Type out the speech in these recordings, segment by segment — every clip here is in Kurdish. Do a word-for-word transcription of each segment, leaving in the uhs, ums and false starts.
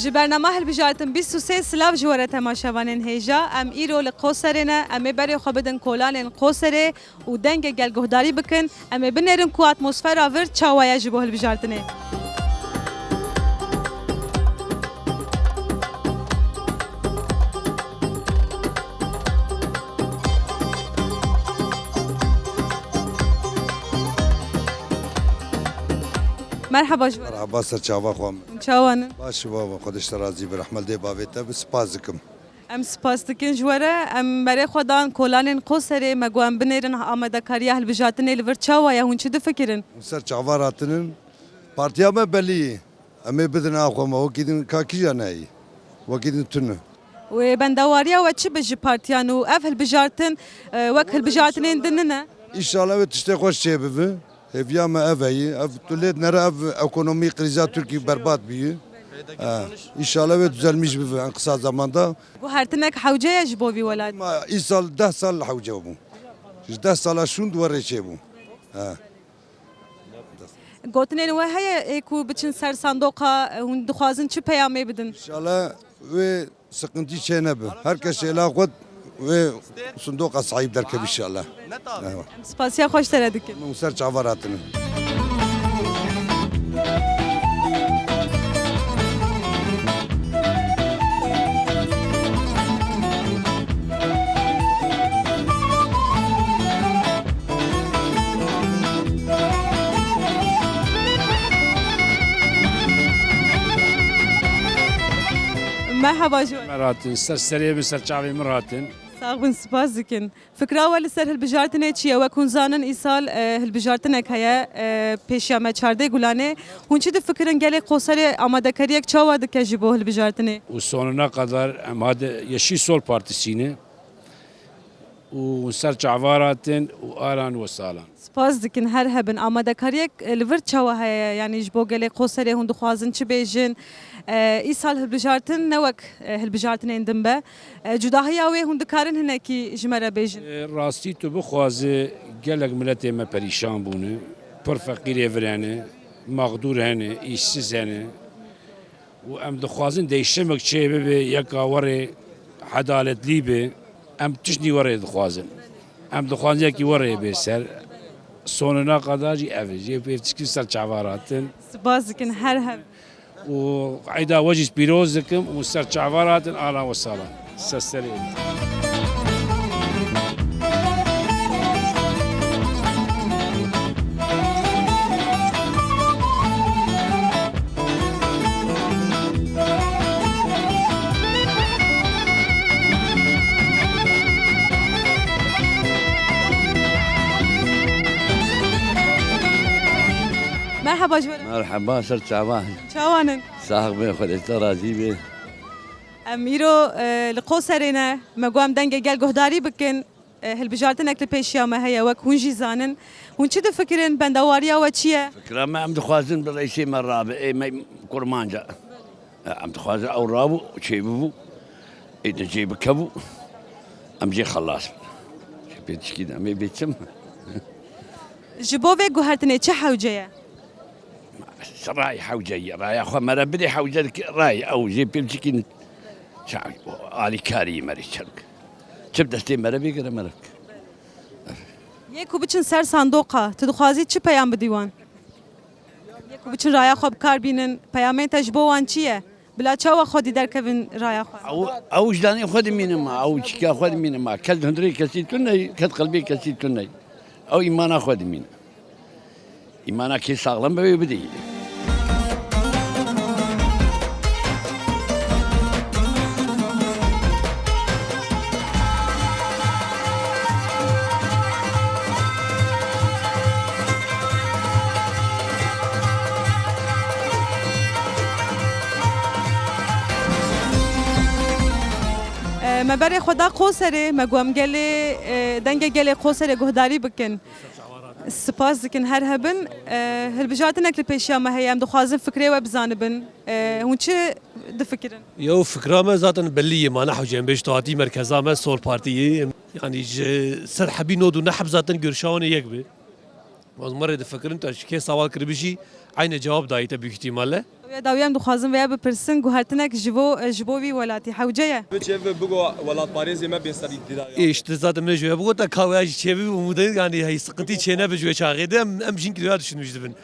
Li bernama hilbijartin bîst û sê silav ji we re temaşevanên hêja. Em îro li Qoserê ne. Em ê berê xwe bidin kolanên Qoserê û dengê gel guhdarî bikin. Em ê binêrin ku atmosfera vir çawa ye ji bo hilbijartinê. Merhaba ji we re. Merhaba, ser çava xwe min. Hûn çawa ne? Baş baba, Xwedê ji te razî be, rehmet lê bavê te be, spas dikim. Em spas dikin ji we re. Em berê xwe dan kolanên Qoserê, me got em binêrin amadekariya hilbijartinê li vir çawa ye, hûn çi difikirin? Hûn ser çava ratinin. Partiya me belî ye. Em ê bidin a xwe me, wekî din ka kîja neyî. Wekî din tune. Wê bendewariya we çi be ji partiyan û ev hilbijartin, e, wek hilbijartinên din nine? Înşallah wê tiştê xweş çêbibe. Hêviya me ev heye. Ev tu lê dinere ev ekonomî krîza Tirkî berbat bûye. Ha, înşallah wê düzelmiş bibe en kısa zamanda. Guhertinek hewce ye ji bo vî welat? Ma îsal deh sal hewce bû. Ji deh sala şûnd werê çêbû. Ha. Gotinên we heye ê ku biçin ser sandoqa, hûn dixwazin çi peyamê bidin? Înşallah wê sıkıntı çê nebe. Her kes êla xwe wê sundoqa sahîb derkeve înşallah. Eyvallah. Em spasiya xwe ji te re dikin. Min ser çava ratinin. Merhaba ji we. Me ratin, ser serê min, ser çavê min ratin. Sax bin, spas dikin. Fikra we li ser hilbijartinê çi ye? Wek hûn zanin, îsal, e, hilbijartinek heye, e, pêşiya me çardeh Gulanê. Hûn çi difikirin, gelê Qoserê amadekariyek çawa dike ji bo hilbijartinê? Û sonuna kadar em hadi Yeşil Sol Partisi'ne û ser çava ratin û alan ve salan. Spas dikin, her hebin. Amadekariyek, e, li vir çawa heye? Yanî ji bo gelê Qoserê hûn dixwazin çi bêjin? E, îsal hilbijartin ne wek, e, hilbijartinên din be. E, cudahiya wê hûn dikarin hinekî ji me re bêjin? E, rastî tu bixwaze gelek miletê me perîşan bûne. Pir feqîrê vir hene, mexdûr hene, îşsiz hene. Û em dixwazin değişimek çê bibe, yeka werê hedaletlî be. Em tiştî werê dixwazin. Em dixwazin yekî werê bê ser. Sonuna qada jî ev e. Jê pêvçikî ser çava ratin. Spas dikin, her heb. Û eyda we jî pîroz dikim û ser çava ratin, alan ve salan. Ser serê. Merhaba ji we re. Merheba, ser çava. Çawan in? Sax bin, Xwedê te razî be. Em îro, e, li Qoserê ne, me got em dengê gel guhdarî bikin. E, hilbijartinek li pêşiya me heye, wek hûn jî zanin. Hûn çi difikirin? Bendewariya we çi ye? Fikra me, em dixwazin bi reîsê me rabe, ê me kurmanca. E, em dixwazin ew rabû, çê bibû, ê de cê bikevû, em jê xelas bin. Jê pê tişkî de, em ê bê çi me? Ji bo vê guhertinê çi hewce ye? Rayê hewce ye, raya xwe me re bidê hewce dike, rayê ew jê pê biçikî çi alîkarî me rê çi bike. Çi bi destê me re bigire me re bike. Yê ku biçin ser sandoqa, tu dixwazî çi peyam bidî wan? Yê ku biçin raya xwe bi kar bînin, peyamên te ji bo wan çi ye? Bila çawa xwedî derkevin raya xwe? Ew, ew wijdanê xwe dimîne ma, ew çîka xwe dimîne ma. Kes hundirê kesî tune, kes qelbê kesî tune. Ew îmana xwe dimîne. Îmana kê saxlem be wê bidê. E, me berê xwe da Qoserê, me got em gelê, e, dengê gelê Qoserê guhdarî bikin. Spas dikin, her hebin. E, hilbijartinek li pêşiya me heye, em dixwazin fikrê we bizanibin. E, hûn çi difikirin? Yew fikra me zaten bellî ye, ma nehewce em bêj tu hatî merkeza me Sol Partî ye. Yanî ji sed hebî nod û neh heb zaten görüşa wan ê yek be. Ez merê difikirim, tu ji kê sewal kiribî jî eynê cewab dayî te, büyük ihtimalle. Ya dawî em dixwazin vêya bipirsin, guhertinek ji bo, ji bo vî welatî hewce ye? Çêv bigo welatparêzê me bê ser îktidar. E, işte zaten min ji wê bigota ka wêya jî çêbî û mudê, yani hey sıkıntı çênebe ji wê çaxê de em, em jî hinkî wêya düşünmüş dibin.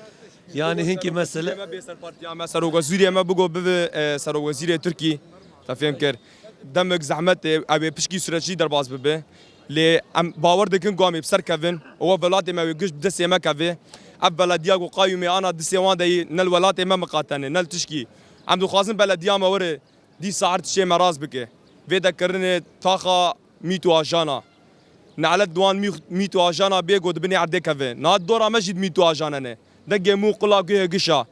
Yani hinkî mesele. Me bê ser partiya me, serokwezîrê me bigo bibe, e, serokwezîrê Tirkî. Te fêm kir. Demek zehmet e, ew ê pişkî süreçî derbas bibe. Lê em bawer dikin ku em ê bi ser kevin. Ew welatê me wê giş bi destê me keve. Ev belediya ku qayûmê ana distê wan de yî, ne li welatê me miqate ne, ne li tişkî. Em dixwazin belediya me were dîsa her tiştê me rast bike. Vê de kirinê taxa mît û ajana. Nelet di wan mî-, mît û ajana bê ku di binê erdê keve. Niha di dora me jî di mît û ajane ne. Dengê mû qula guhê gişa.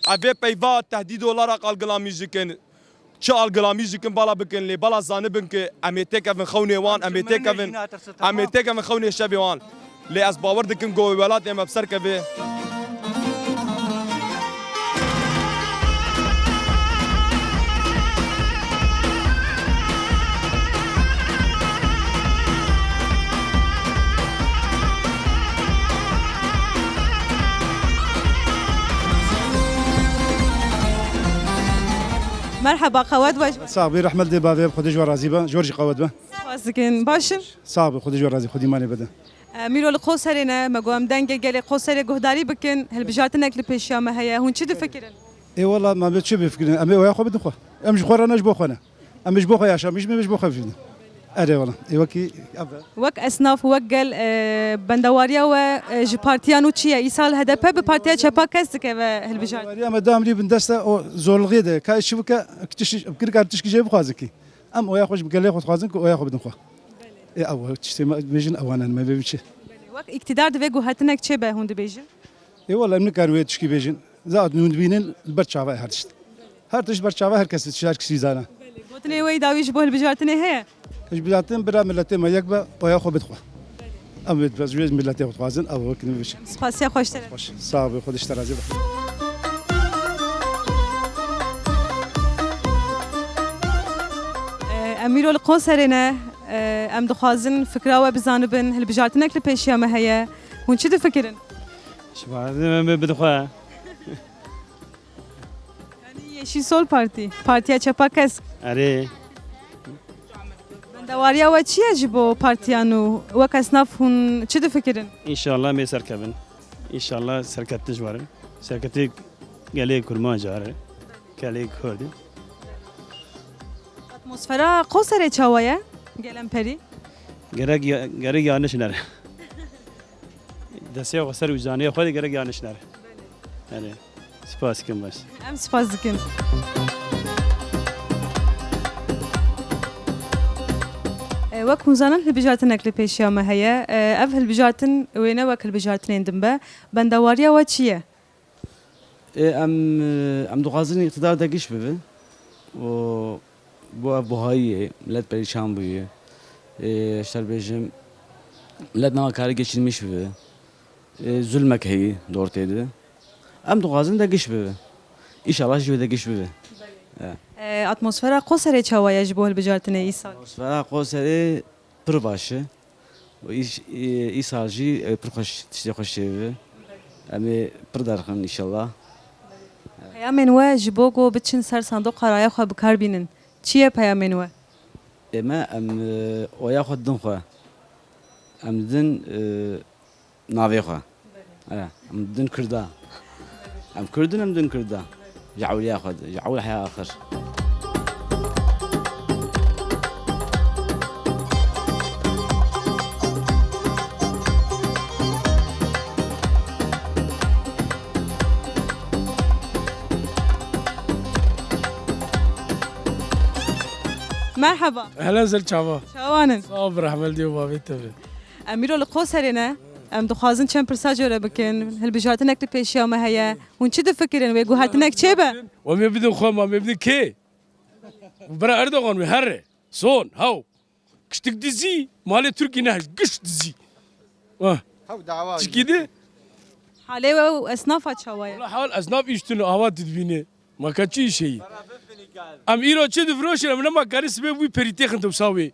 Ev vê peyva tehdîd û lara qalgilamî jî kin. Çi algilamî jî kin bala bikin, lê bala zanibin ki em ê têkevin xewnê wan, em ê têkevin, em ê têkevin xewnê şevê wan. Lê ez bawer dikim ku welatê me bi ser keve. Merheba, qewet baş. Sax bî, rehmet dê bavê, Xwedê ji we razî be, jor jî qewet be. Spas dikin, baş in? Sax bî, Xwedê ji we razî, Xwedî malê bide. E, Mîro li Qoserê ne, me got em dengê gelê Qoserê guhdarî bikin, hilbijartinek li pêşiya me heye, hûn çi difikirin? Ê wela, me bê çi bifikirin, em ê oya xwe bidin xwe. Em ji xwe re ne ji bo xwe ne. Em ê ji bo xwe yaşamîş, em ê ji bo xwe bifînin. Erê wela. Ê wekî ev e. Wek esnaf, wek gel, e, bendewariya we, e, ji partiya nû çi ye? Îsal H D P bi partiya çepa kes dikeve hilbijart. Bendewariya me damrî bin dest e, o zorluğê de. Ka çi bike, tişt-, kirika tişkî jê bixwazin kî. Em oya xwe ji gelê xwe dixwazin ku oya xwe bidin xwe. Ê ew, tiştê me bêjin ewan in, me bê çi? Wek îktidar divê guhertinek çê be hûn dibêjin? Ê wela em nikarin wê tişkî bêjin. Zat hûn dibînin li ber çava her tişt. Her tişt ber çava her kes, her kesî zana. Gotinê wê dawî ji bo hilbijartinê heye? Hilbijartin bira miletê me yek be, oya xwe bidixwe. Em wê ji wê miletê xwe dixwazin, ew wekî min bêjin. Spasiya xweş te re. Xweş. Sağ be, Xwedê ji te razî be. Em îro li konserê ne, em dixwazin fikra we bizanibin, hilbijartinek li pêşiya me heye. Hûn çi difikirin? Ji bar me bidixwe. Yanî Yeşil Sol Parti, Partiya Çepa Kesk. Erê. Bendewariya we çi ye ji bo partiyan û wek esnaf hûn çi difikirin? Înşallah em ê serkevin. Înşallah serkeftin ji warin. Serkeftin gelê Kurmanc are. Gelê Kurd. Atmosfera Qoserê çawa ye? Gelemperî. Gerek ya-, gerek yanlış nere. Destê xwe ser û canê xwe de gerek yanlış nere. Yani, spas dikim baş. Em spas dikin. E, wek hûn zanin hilbijartinek li pêşiya me heye. E, ev hilbijartin wê ne wek hilbijartinên din be. Bendewariya we çi ye? Ê, em, em dixwazin îqtidar de giş bibe û bo ev buhayiyê, millet perîşan bûye. Ê, ji te re bêjim, millet nema kare geçinmiş bibe. Ê, zulmek heye dortê de. Em dixwazin de giş bibe. Înşallah jî wê de giş bibe. Ê, atmosfera Qoserê çawa ye ji bo hilbijartinê îsal? Atmosfera Qoserê pir baş e. Û îş-, î-, îsal jî, e, pir xweş, tiştê xweş çêbibe. Em ê pir derxin înşallah. Peyamên we ji bo ku biçin ser sandoqa raya xwe bi kar bînin. Çi ye peyamên we? Ê me, em, e, oya xwe didin xwe. Em didin, e, navê xwe. Belê. He, em din Kurda. Em Kurd in, em din Kurda. Ji ewliya xwe, ji ewil heya axir. Merhaba. Ehlen zel çava. Çawan in? Sağ ol, rehmel diyo bavê te be. Em îro li Qoserê ne. Em dixwazin çend pirsa jê re bikin. Hilbijartinek li pêşiya me heye. Hûn çi difikirin? Wê guhertinek çê be? Em ê bidin xwe, em ê bidin kê? Bira Erdogan wê here. Son, haw. Kiştik dizî, malê Tirkî ne, giş dizî. Ah. Çikî de? Halê we û esnafa çawa ye? Wala hal esnaf îş tune, ava didbîne. Ma ka çi îşe yî? Em îro çi difiroşin, em nema karî sibê wî perî têxin wisa wê.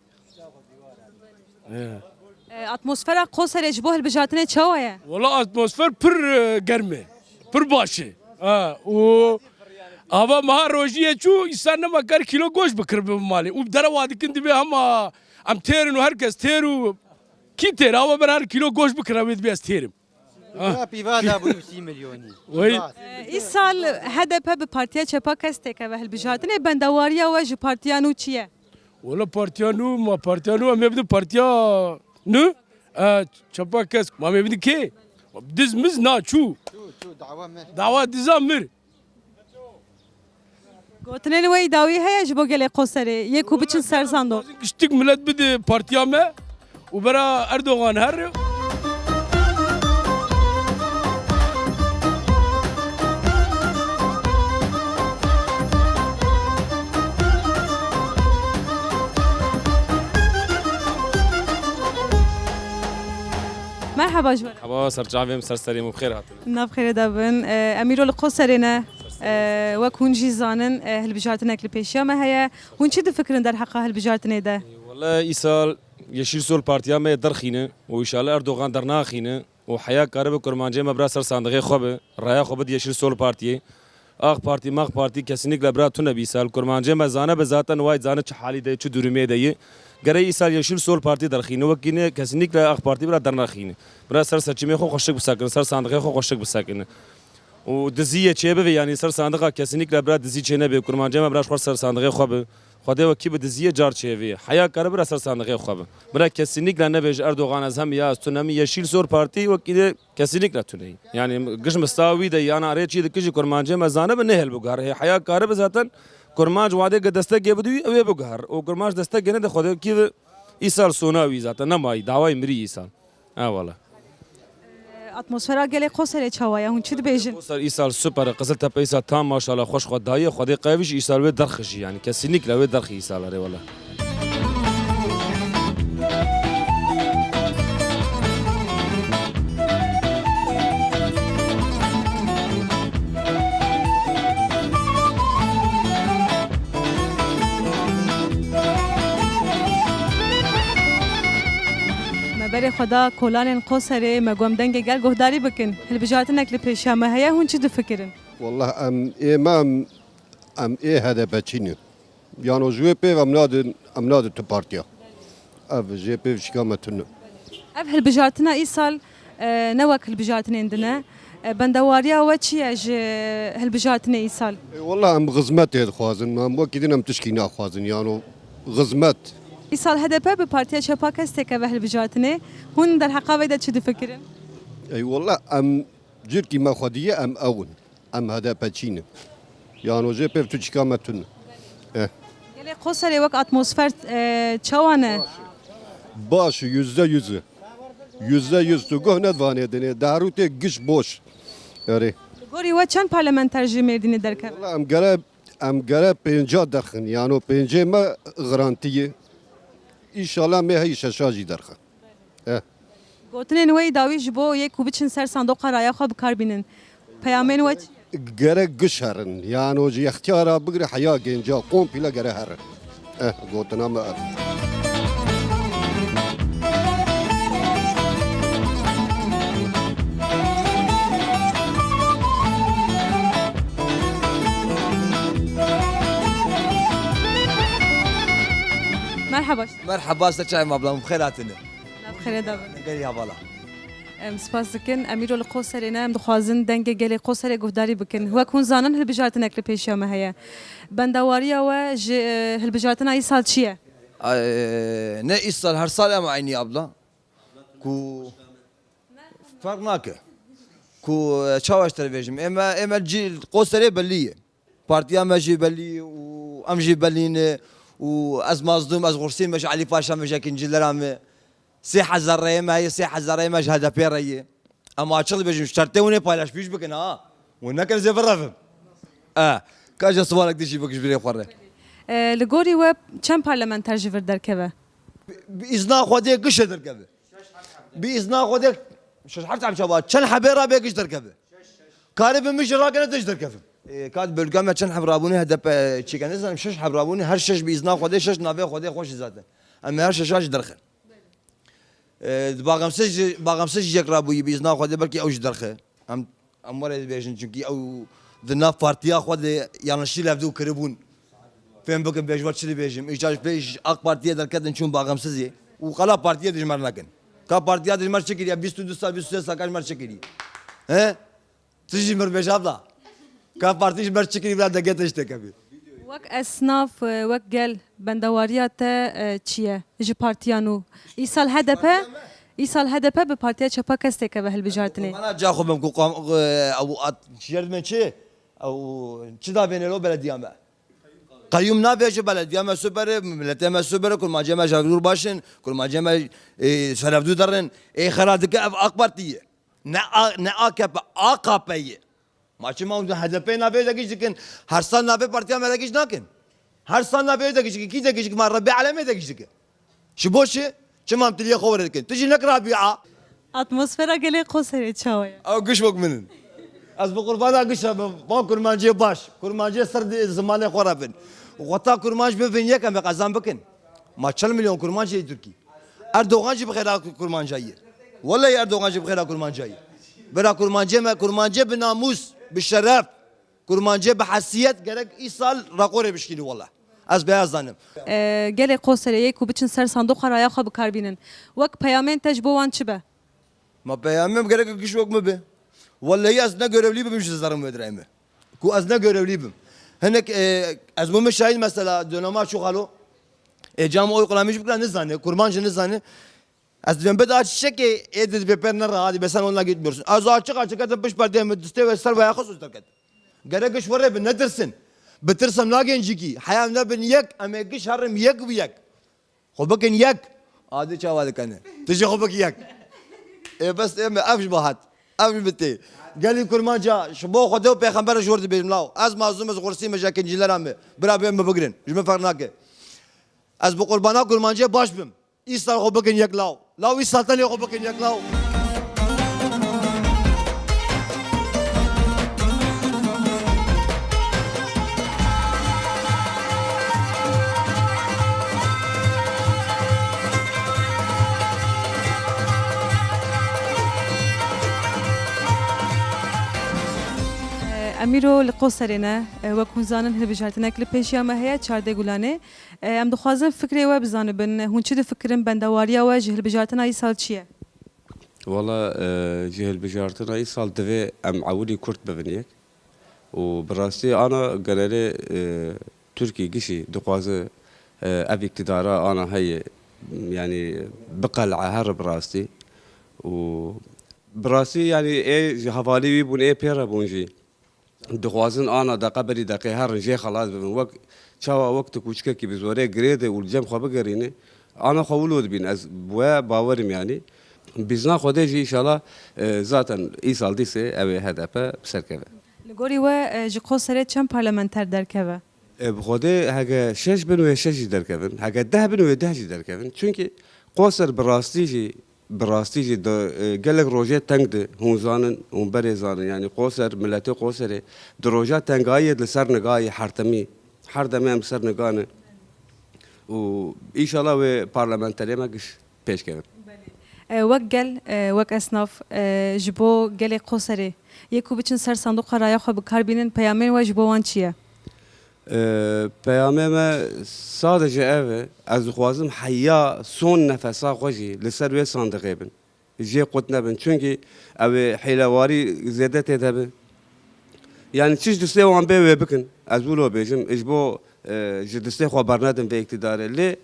He. E, Atmosfera Qoserê ji bo hilbijartinê çawa ye? Wala atmosfer pir, e, germ e. Pir baş e. Ha, û ava meha rojiyê çû, însan nema kar kîlo goşt bikir bi malê. Û derewa dikin dibê hema em têr in û her kes têr û kî têr? Ava ber her kîlo goşt bikir, em ê dibê ez têrim. Pîva da bû sî milyonî. Wey. Pîva. Îsal H D P bi Partiya Çepa Kes têkeve hilbijartinê, bendewariya we ji partiya nû çi ye? Wala partiya nû, ma partiya nû, em ê bidin partiya nû? E, Çepa Kes, ma em ê bidin kê? Diz miz na çû. Çû, çû, dawa mir. Dawa diza mir. Gotinên we yî dawî heye ji bo gelê Qoserê, yê ku biçin ser sandoq? Giştik milet bide partiya me û bera Erdogan here. Merhaba ji we re. Merhaba, ser çavê min, ser serê min, bi xêr hatin. Nav xêrê de bin. E, Emîro li Qoserê ne. E, wek hûn jî zanin, e, hilbijartinek li pêşiya me heye. Hûn çi difikirin derheqa hilbijartinê de? Wele îsal Yeşil Sol Partiya me yê derxîne û înşallah Erdogan dernaxîne û heya karibe kurmancê me bira ser sandiqê xwe bi, raya xwe bid Yeşil Sol Partiyê. AK Partî, MAK Partî kesinlikle bira tune bî îsal. Kurmancê me zane bi zaten way zane çi halî de, çi durumê de ye. Gere îsal Yeşil Sol Partî derxîne wekî ne kesinlikle AK Partî bira dernaxîne. Bira ser seçimê xwe xweşik bisekine, ser sandiqê xwe xweşik bisekine. Û diziyê çê bibe, yanî ser sandiqa kesinlikle bira dizî çê nebe. Kurmancê me bira ji xwe ser sandiqê xwe bi. Xwedê wekî bi diziyê car çêvê. Heya kare bira ser sandiqê xwe bi. Bira kesinlikle nebêje Erdogan ez hem ya ez tune min. Yeşil Sol Partî wekî de kesinlikle tune. Yanî giş mista wî de yana rê çî dikijî kurmancê me zane bi nehel biguher. Hê heya kare bi zaten kurmanc wadê ge destekê bidû ew ê biguher. Û kurmanc destekê nede xwedê wekî bi îsal sona wî zaten nemayî. Dawayî mirî îsal. Ewele. Atmosfera gelê Qoserê çawa ye? Hûn çi dibêjin? Qoser îsal super e, Qiziltepe îsal tam maşallah xweş xwe daye, Xwedê qevî jî îsal wê derxijî, yanî kesinlikle wê derxî îsal erê wele. Me berê xwe da kolanên Qoserê, me got em dengê gel guhdarî bikin. Hilbijartinek li pêşiya me heye, hûn çi difikirin? Wallah em ê me em, em ê H D P çî ne. Yano ji wê pêv em nadin, em nadin tu partiya. Ev jê pêv şika me tune. Ev hilbijartina îsal, e, ne wek hilbijartinên din e. E, bendewariya we çi ye ji hilbijartinê îsal? E, wallah em xizmetê dixwazin, em wekî din em tişkî naxwazin, yano xizmet. Îsal H D P bi Partiya Çepa Kes têkeve hilbijartinê. Hûn derheqa vê de çi difikirin? Ey wallah em cirkî me xwedî ye, em ew in. Em H D P çî ne. Yano jê pêv tu çika me tune. Eh. Gelê Qoserê wek atmosfer, e, çawa ne? Baş, yüzde yüz. Yüzde yüz tu guh nedivanê dinê. Daru tê giş boş. Erê. Li gorî we çend parlamenter ji Mêrdînê derkevin? Wala em gere, em gere pênca derxin. Yano pêncê me garantî ye. Înşallah mê heyî şeşa jî derxin. Eh. Gotinên we yî dawî ji bo yê ku biçin ser sandoqa raya xwe bi kar bînin. Peyamên we çi? Gerek giş herin. Yano ji extiyara bigire heya gênca komple gere herin. Eh, gotina me ev. Merhaba. Merhaba, ser çavê me ablam, bi xêr hatine. Nav xêrê de bin. Gelî hevala. Em spas dikin. Emîro li Qoserê ne, em dixwazin dengê gelê Qoserê guhdarî bikin. Wek hûn zanin hilbijartinek li pêşiya me heye. Bendewariya we ji, e, hilbijartina îsal çi ye? Ay, ne îsal, her sal em eynî abla. Ku ferq nake. Ku, e, çawa ji te bêjim? Ême, ême cî Qoserê belî ye. Partiya me jî belî û em jî belî ne û ez Mazlûm, ez Xursîn me ji Elî Paşa me ji Ekincilera me. Sê hezar reyê me heye, sê hezar reyê me ji H D P re ye. Em açiq dibêjin, şertê hûn ê paylaşmîş bikin ha. Hûn nekin ez ê birevim. E, ka ji sualek din jî bik ji birê xwe re. E, li gorî we çend parlamenter ji vir derkeve? Bi, bi îzna Xwedê giş derkeve. Bi îzna Xwedê şeş heft em çava çend hebê rabe giş derkeve. Kare bi min jî rakene te jî derkevim. E, kat bölge me çend heb rabûne H D P çêke, ne zanim şeş heb rabûne, her şeş bi îzna Xwedê, şeş navê Xwedê xweş zaten. Em her şeşa jî derxin. E, di Baxemsiz jî, Baxemsiz jî yek rabûyî bi îzna Xwedê, belkî ew jî derxe. Em, em were dibêjin, çunkî ew di nav partiya xwe de yanlişî levdû kiribûn. Fêm bikin, bêj we çi dibêjim. Îcar ji pêş AK Partiyê derketin, çûn Baxemsizê. Û qala partiyê dijmer nekin. Ka partiya dijmer çi kiriye? Bîst û du sal, bîst û sê sal ka ji me çi kiriye? He? Tu jî mir bêj abla. Ka partî ji me çi kiriye, bila degê te ji te kevî. Wek esnaf, e, wek gel, bendewariya te, e, çi ye ji partiya nû? Îsal H D P, îsal H D P bi partiya çepa kes têkeve hilbijartinê. Bana ca xwe bim ku qam-, e, ew at, çi yer me çi? Ew çi da vênelo belediya me? Qeyûm nabêje belediya me super e, miletê me super e, kurmancê me ji hevdû baş in, kurmancê me, e, ser hevdû derin. Ê xera dike ev AK Partî ye. Ne A-, ne A K P, A K P ye. Ma çima hûn H D P navê de giş dikin? Her sal navê partiya me de giş nakin. Her sal navê de giş dikin. Kî de giş dikin? Ma Rebî Alemê de giş dikin. Ji bo çi? Çima em tiliyê xwe were dikin? Tu jî nek Rabîa. Atmosfera gelê Qoserê çawa ye? Ew giş wek min in. Ez bi qurbana gişa bim. Van kurmancê baş. Kurmancê ser di-, zimanê xwe re bin. Xwe ta kurmanc bibin yek em ê qezan bikin. Ma çil milyon kurmanc ê Tirkî. Erdogan jî bi xêra kurmanca ye. Wellahî Erdogan jî bi xêra kurmanca ye. Bira kurmancê me, kurmancê bi namûs, bi şeref. Kurmancê bi hesiyet gerek îsal raporê bişkînî wele. Ez beyaz zanim. E, gelê Qoserê yê ku biçin ser sandoqa raya xwe bi kar bînin. Wek peyamên te ji bo wan çi be? Ma peyamê min gerek giş wek min be. Wellehî ez ne görevlî bibim ji zerrim wê dirayê me. Ku ez ne görevlî bim. Hinek, e, ez bûme şahîd mesela dönema çû xalo. E, cam oy kullanmış bikra nizane, kurmanc nizane. Ez dibêm bida çiçekê ê di dibê per ne rahat, dibê sen onunla gitmiyorsun. Ez açık açık etim piş perdeyê min distê ve ser ve yaxı söz terket. Gerek iş vere bin netirsin. Bitirsem nagên cîkî. Heya ne bin yek, em ê giş herim yek bi yek. Xwe bikin yek. Adî çawa dikene. Tu jî xwe bik yek. Ê bes ê me ev ji bahat. Ev ji bitê. Gelî kurmanca, ji bo Xwedê û pêxember ji wir dibêjim law. Ez mazlûm, ez xursî me ji kincîlera me. Bira bê min bigrin. Ji min ferq nake. Ez bi qurbana kurmancê baş bim. Îsal xwe bikin yek law. Law îsal tenê xwe bikin yek law. Em îro li Qoserê ne. Wek hûn zanin hilbijartinek li pêşiya me heye, çardê Gulanê. E, em dixwazin fikrê we bizanibin. Hûn çi difikirin? Bendewariya we ji hilbijartina îsal çi ye? Wala, e, ji hilbijartina îsal divê em ewilî kurt bibin yek. Û bi rastî ana genelê, e, Tirkî gişî dixwaze, e, ev îktidara ana heye, yanî biqel'e here bi rastî. Û bi rastî, yanî ê ji hevalî wî bûn, ê pê re bûn jî. Dixwazin ana deqe berî deqê herin jê xelas bibin. Wek çawa wek tu kûçikekî bi zorê girê de û li cem xwe bigerîne, ana xwe wilo dibîn. Ez bi we bawer im yanî. Bîzna Xwedê jî înşallah, e, zaten îsal dîsê ew ê H D P bi ser keve. Li gorî we, e, ji Qoserê çend parlamenter derkeve? E, bi Xwedê heke şeş bin wê şeş jî derkevin, heke deh bin wê deh jî derkevin. Çunkî Qoser bi rastî jî Bi rastî jî di, e, gelek rojê teng di, hûn zanin, hûn berê zanin, yanî Qoser, miletê Qoserê di roja tengayiyê li ser nigayê hertemî, her demê em li ser niga ne. Û îşallah wê parlamenterê me giş pêş kevin. E, wek gel, e, wek esnaf, e, ji bo gelê Qoserê yê ku biçin ser sandoqa raya xwe bi kar bînin, peyamên we ji bo wan çi ye? Ee, peyamê me sadece ev e. Ez dixwazim heya son nefesa xwe jî li ser wê sandiqê bin. Jê qut nebin. Çunkî ew ê hêlewarî zêde tê de bi. Yani çi ji distê wan bê wê bikin. Ez wilo bêjim. Ji bo, e, ji distê xwe bernedin vê îktidarê. Lê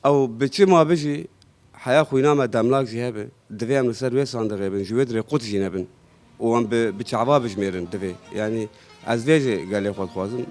ew bi çi ma bijî, Heya xwîna me demlak jî hebe, divê em li ser wê sandiqê bin, ji wê dirê qut jî nebin û em bi, bi çava bijmêrin divê. Yanî ez vê ji gelê xwe dixwazim.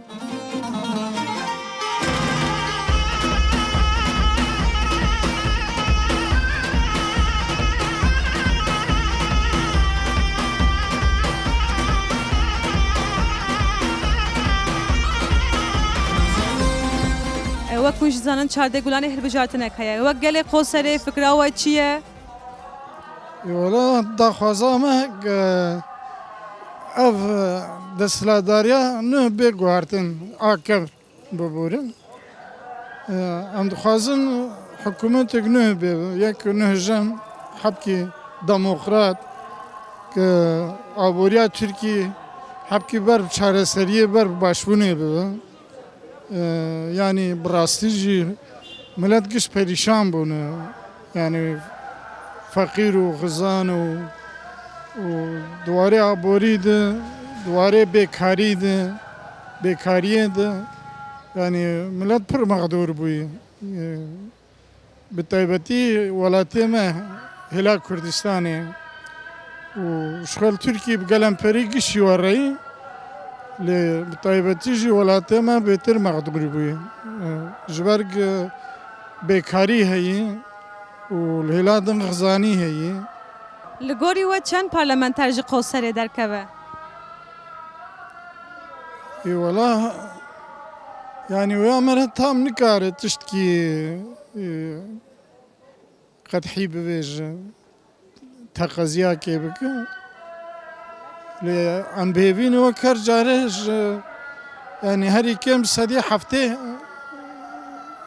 E, wek hûn jî zanin, çardê Gulanê hilbijartinek heye. Wek gelê Qoserê fikra we çi ye? Wala daxwaza me, e, ev, e, desthilatdariya nuh bê guhertin, akev biborin. E, em dixwazin hikûmetek nuh bê, yek nuh jen hebkî demokrat, ke aboriya Tirkî hebkî ber bi çareseriyê, ber bi başbûnê bibe. E, yanî bi rastî jî milet giş perîşan bûne. Yanî feqîr û xizan û, û di warê aborî de, di warê bêkarî de, bêkariyê de, yanî milet pir mexdûr bûye. E, Bi taybetî welatê me hêla Kurdistanê û ji xwe li Tirkiyê bi gelemperî gişî we reyî, lê bi taybetî jî welatê me bêtir mexdûr bûye. Ji ber ku bêkarî heye û li hêla din xizanî heye. Li gorî we çend parlamenter ji Qoserê derkeve? Ê wela, yanî wê me re tam nikare tiştkî, ê, qedhî bibêje, teqeziyakê bike. Lê em bi hêvî ne wek her carê ji, yanî herî kêm sedî heftê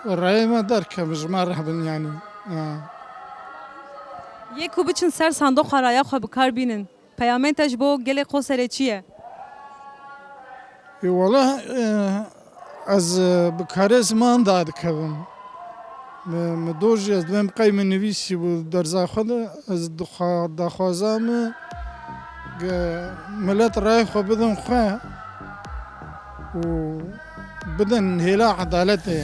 rayê me derkeve ji me re bin yanî. Ha. Yê ku biçin ser sandoqa raya xwe bi kar bînin. Peyamên te ji bo gelê Qoserê çi ye? Ê, wele, e, ez, e, bi karê ziman dadikevim. Min, min dor jî ez dibêm qey min nivîsî bû derza xwe de, ez dixwa-, daxwaza min, ge-, milet rayê xwe bidin xwe û bidin hêla edaletê.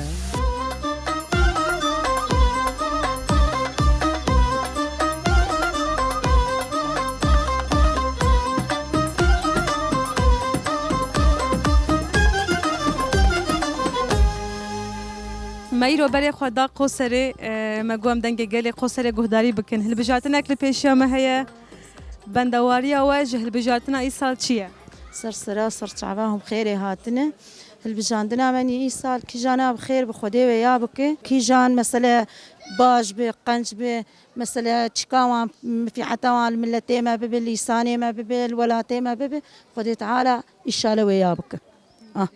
Me îro berê xwe da Qoserê, e, me got em dengê gelê Qoserê guhdarî bikin. Hilbijartinek li pêşiya me heye. Bendewariya we ji hilbijartina îsal çi ye? Ser sera, ser çava hûn bi xêrê hatine. Hilbijandina me nî îsal kîjana bi xêr bi Xwedê wê ya bike. Kîjan mesele baş bi, qenc bi, mesele çika wan, mifîheta wan li miletê me bibe, lîsanê me bibe, li welatê me bibe. Xwedê Teala îşale wê ya bike. Ah.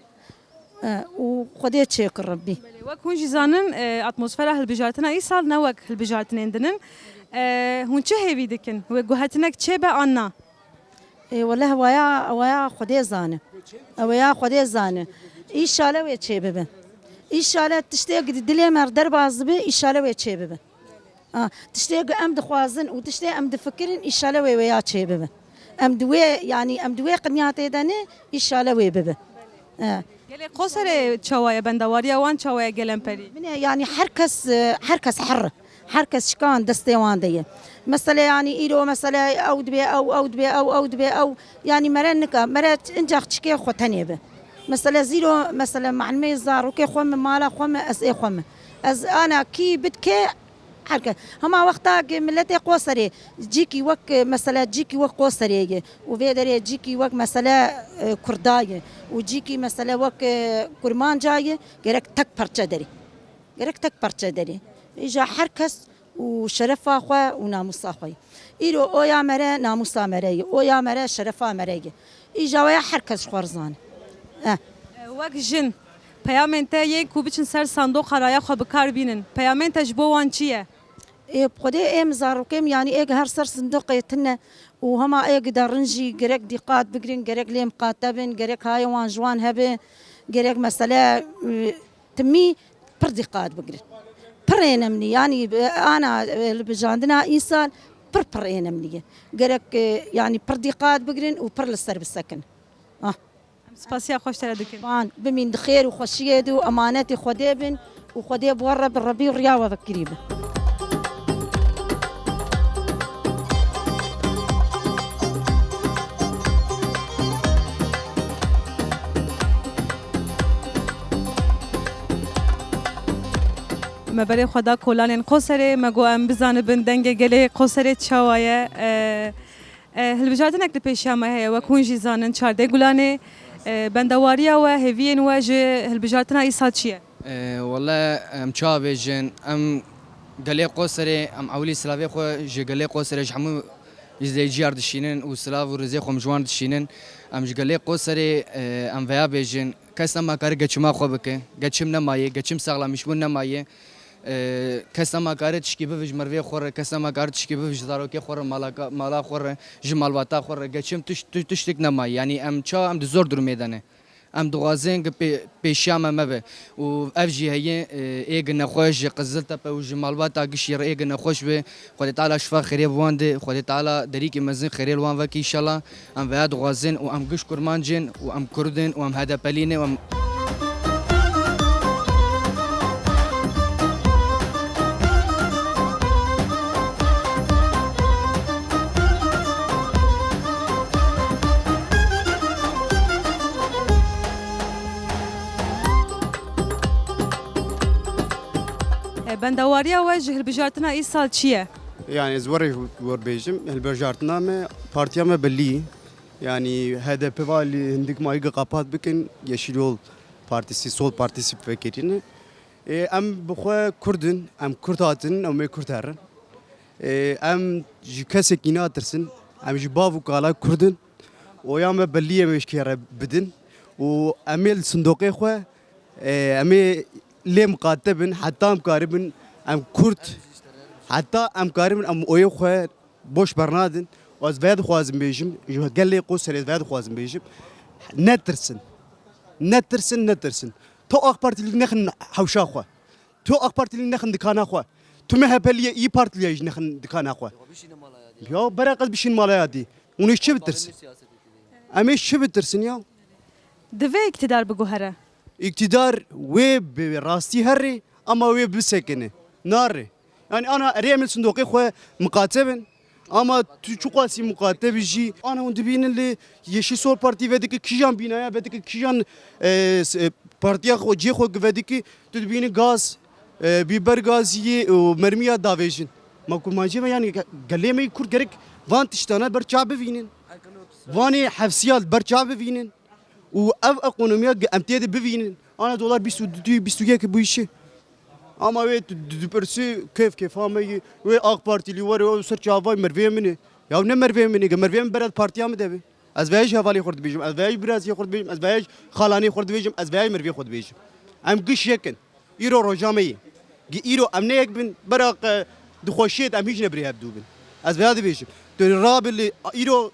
E, û Xwedê çêkir Rebbî. Belê, wek hûn jî zanin, e, atmosfera hilbijartina îsal ne wek hilbijartinên din in. E, hûn çi hêvî dikin? Wê guhetinek çêbe an na? Ê, weleh, waya, waya Xwedê zane. Ew ya Xwedê zane. Îşale wê çê bibe. Îşale tiştê ku di dilê me derbas dibe, îşale wê çê bibe. Ha, tiştê ku em dixwazin û tiştê em difikirin, îşale wê wêya çê bibe. Em di wê, yanî em di wê qinyatê de ne, îşale wê bibe. He. Gelê Qoserê çawa ye, bendewariya wan çawa ye gelemperî? Bine, yanî her kes, e, her kes herr e. Her kes şikan destê wan de ye. Mesele, yanî îro mesele ew dibe ew, ew dibe ew, ew dibe ew. Yanî mere nika, mere incax çikê xwe tenê be. Mesele zîro, mesele malimê zarokê xwe me, mala xwe me, ez ê xwe me. Ez ana kî bidke, her kes. Hema wexta ki miletê Qoserê, cîkî wek, mesele cîkî wek Qoserê ye. Û vê derê cîkî wek mesele, e, Kurda ye. Û cîkî mesele wek, e, Kurmanca ye. Gerek tek parçe derê. Gerek tek parçe derê. Îja her kes û şerefa xwe û namûsa xwe ye. Îro oya mere namûsa mere ye, oya mere şerefa mere ye. Îja waya her kes ji xwe rizane. Eh. Wek jin, peyamên te yên ku biçin ser sandoqa raya xwe bi kar bînin, peyamên te ji bo wan çi ye? Ê, bi Xwedê êm zarokêm, yanî êk her ser sindoqê tune û hema êk derin jî gerek dîqat bigrin, gerek lê miqate bin, gerek hayê wan ji wan hebe, gerek mesele, e, timî pir dîqat bigrin. Pir ênemnî, yanî, e, ana, e, hilbijandina îsal pir pir ênemnî ye. Gerek, e, yanî pir dîqat bigrin û pir li ser bisekin. Ah. Em spasiya xwe ji te re dikin. Van, bimîn di xêr û xweşiyê de û emanetê Xwedê bin û Xwedê bi we re bi rebî û riya we vekirî bin. Me berê xwe da kolanên Qoserê, me got em bizanibin dengê gelê Qoserê çawa ye. E, e, hilbijartinek li pêşiya me heye, wek hûn jî zanin, çardeh Gulanê. E, bendewariya we, hêviyên we ji hilbijartina îsal çi ye? E, wele em çawa bêjin, em gelê Qoserê, em ewilî silavê xwe ji gelê Qoserê, ji hemû îzleyiciya re dişînin û silav û rêzê xwe ji wan re dişînin. Em ji gelê Qoserê, e, em veya bêjin, kes nema kare geçima xwe bike. Geçim nemaye, geçim saxlamîşbûn nemaye. E, kes nema kare tişkî bibe ji mervê xwe re, kes nema kare tişkî bibe ji zarokê xwe re, mala ka-, mala xwe re, ji malbata xwe re. Geçim tişt-, tu-, tiştek nemayî. Yanî em ça, em di zor durumê de ne. Em dixwazin ki pê-, pêşiya me mebe. Û ev jî heye, e, êgin nexweş ji Qiziltepe û ji malbata gişî re êgin nexweş be. Xwedê Teala şifa xêrê bi wan de. Xwedê Teala derîkî mezin xêrê li wan veke înşallah. Em veya dixwazin û em giş kurmanc in û em kurd in û em H D P lî ne û em E, bendewariya we ji hilbijartina îsal çi ye? Yani ez werê wer bêjim, hilbijartina me, partiya me belî. Yani H D P va li hindik mayî qapat bikin, Yeşil Yol Partisi, Sol Partisi vekirîne. E, em bi xwe Kurd in, em Kurd hatin, em ê Kurd herin. E, em ji kesekî natirsin, em ji bav û kala Kurd in. Oya me belî em ê ji kê re bidin. Û em ê li sindoqê xwe, e, em ê lê miqate bin, heta em karibin, em Kurd, heta em karibin, em oyê xwe boş bernadin. Û ez veye dixwazim bêjim, ji gelê Qoserê ez veye dixwazim bêjim. Netirsin. Netirsin, netirsin. To AK Partilî nexin hewşa xwe. To AK Partilî nexin dikana xwe. Tu M H P'lî ye, İYİ Partilî ye jî nexin dikana xwe. Ya bera qet bişîn mala yadî. Hûn ê çi bitirsin? Em ê çi bitirsin ya? Divê îktidar biguhere. Îktidar wê bi rastî herê, ama wê bisekine. Nare. Yani ana erê em li sindoqê xwe miqate bin. Ama tu çiqasî miqate bi jî, ana hûn dibînin li Yeşil Sol Partî vedike kîjan bînaya, vedike kîjan, e, s-, e, partiya xwe, cihê xwe vedike, tu dibînin gaz, e, bîber gaziyê û mermiya davêjin. Ma kurmancê me yani ge-, gelê me yî Kurd gerek van tiştana ber çav bivînin. Vanê hefsiya li ber çav bivînin. Û ev ekonomiya ge-, em tê de bivînin. Ana dolar bîst û du, bîst û yek bû îşi. Ama wê tu di-, dipirsî kêf kêfa me yî. Wê AK Partilî were, wê ser çavay mervê min e. Ya ne mervê min e, ge mervê min bera partiya min de be. Ez veya ji hevalê xwe dibêjim, ez veya ji biraziyê xwe dibêjim, ez veya ji xalanê xwe dibêjim, ez veya ji mervê xwe dibêjim. Em giş yek in. Îro roja me ye. Gi îro em ne yek bin, bera qe di xweşiyê de em hîç ne birê hevdû bin. Ez veya dibêjim. Tu rabe li îro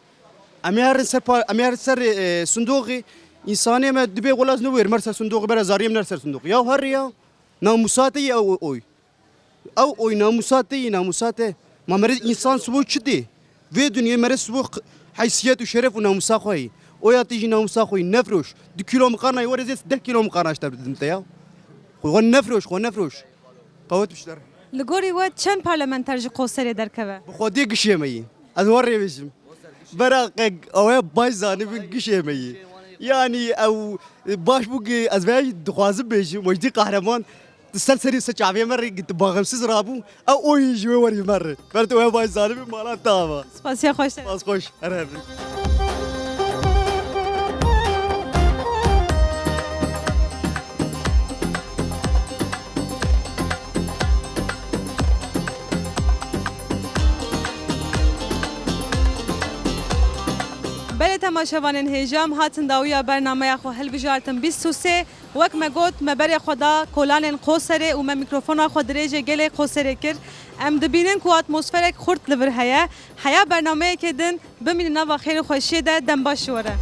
em ê herin ser pa-, em ê herin ser, e, sindoqê. Însanê me dibê wela ez newêrim, mer ser sindoqê, bera zariyê min ner ser sindoqê. Ya herê ya. Namusa te yî ew oy. Ew oy namusa te yî, namusa te. Ma mere însan sibo çi tê? Vê dinyê mere sibo q-, heysiyet û şeref û namusa xwe yî. Oya te jî namusa xwe yî. Nefroş. Du kîlo miqarna yî, were zê deh kîlo miqarna ji te bidim te ya. Xwe, xwe nefroş, xwe nefroş. Qewet bişter. Li gorî we çend parlamenter ji Qoserê derkeve? Bi xwedê gişê me yî. Ez we rê bêjim. Bera qe ew ê baş zanibin gişê me yî. Yanî ew baş bû ki ez vê dixwazim bêjim. Wejdî Kahraman di ser serî ser çavê me re gitti, baximsiz rabû. Ew oyî ji wê werî me re. Ber tu wê baş zanibin mala te ava. Spasiya xweş. Spas xweş. Her her. Belê temaşevanên hêja, em hatin dawiya bernameya xwe hilbijartin bîst û sê. Wek me got, me berê xwe da kolanên Qoserê û me mîkrofona xwe dirêjê gelê Qoserê kir. Em dibînin ku atmosferek xurt li vir heye. Heya bernameyekê din, bimînin nava xêr û xweşiyê de, dem baş ji we re.